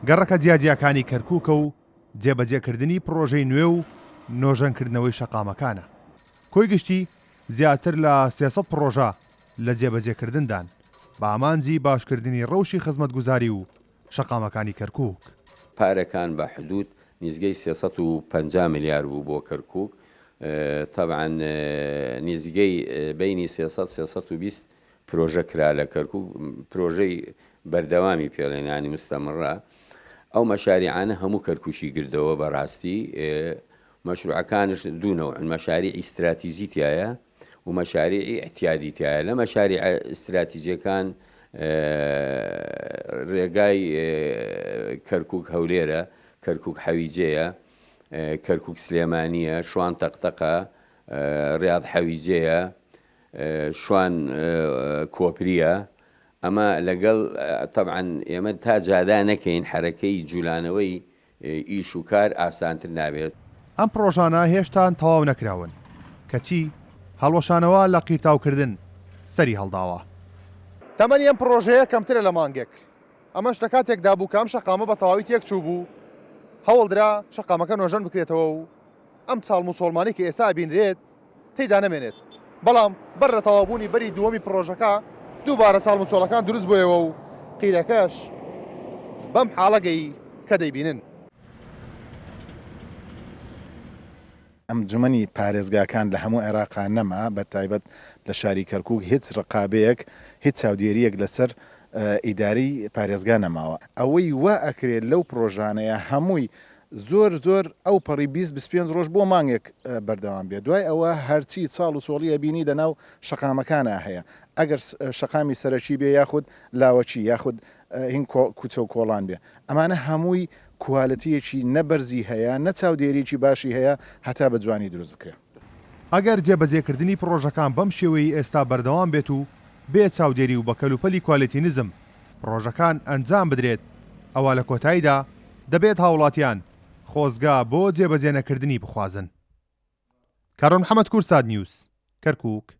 گەڕەکە جیاجیاکانی کەرکووکە و جێبەجێکردنی پڕۆژەی نوێ و نۆژەنکردنەوەی شەقامەکانە. کۆی گشتی زیاتر لە 300 پڕۆژە لە جێبەجێکردندان بە ئامانجی باشکردنی ڕەوشی خزمەتگوزاری و شەقامەکانی کەرکووک. پارەکان بە حدود نیزگەی 350 ملیار بوو بۆ کەرکووک، تەبعەن نیزگەی بەینی 300 320 پرۆژە کرا لە کەرکوک پرۆژەی بەردەوامی پێڵێن یانی مستەمڕە ئەو مەشاریعانە هەموو کەرکوکی گردەوە بەڕاستی مەشروعەکانش دوو نەوعن مەشاریعی ئیستراتیجی تایە و مەشاریعی اعتیادی تایە لە مەشاریع ئیستراتیجیەکان ڕێگای کەرکک هەولێرە کەرکک حەویجەیە کەرکک سلێمانیە شوان تەقتەقە ڕیاض حەویجەیە شوان کۆپریە ئەمە لەگەڵ تەبعەن ئێمە تا جادا نەکەین حەرەکەی جولانەوەی ئیش و کار ئاسانتر نابێت. ئەم پڕۆژانە هێشتان تەواو نەکراون، کەچی هەڵوەشانەوە لە قیرتاوکردن سەری هەڵداوە. تەمەنی ئەم پڕۆژەیە کەمترە لە مانگێک، ئەمەش لە کاتێکدا بوو کە ئەم شەقامە بە تەواوی تێکچووبوو، هەوڵدرا شەقامەکە نۆژەن بکرێتەوە و ئەم چاڵم و چۆڵمانەی کە ئێستا ئەبینرێت تێیدا نەمێنێت، بەڵام بەر لە تەواوبوونی بەری دووەمی پڕۆژەکە دووبارە چاڵم و چۆڵەکان دروست بوویەوە و قیرەکەش بەم حاڵە گەیی کە دەیبینن. ئەنجومەنی پارێزگاکان لە هەموو عێراقا نەما، بە تایبەت لە شاری کەرکوک هیچ ڕقابەیەک، هیچ چاودێرییەک لەسەر ئیدارەی پارێزگا نەماوە. ئەوەی وا ئەکرێت لەو پڕۆژانەیە هەمووی زۆر زۆر ئەو پەڕی 20 25 ڕۆژ بۆ مانگێک بەردەوام بێت دوای ئەوە هەرچی چاڵ و چۆڵی ئەبینی لەناو شەقامەکانا هەیە ئەگەر شەقامی سەرەکی بێ یاخود لاوەکی یاخود هین کوچە و کۆڵان بێ ئەمانە هەمووی کوالتیەکی نە بەرزی هەیە نە چاودێریەکی باشی هەیە هەتا بە جوانی دروست بکرێ. ئەگەر جێبەجێکردنی پڕۆژەکان بەم شێوەیەی ئێستا بەردەوام بێت و بێ چاودێری و بە کەلوپەلی کوالێتی نزم پڕۆژەکان ئەنجام بدرێت، ئەوا لە کۆتاییدا دەبێت هاوڵاتیان خۆزگە بۆ جێبەجێنەکردنی بخوازن. کارۆن محەمەد کوردسات نیوز، کەرکوک.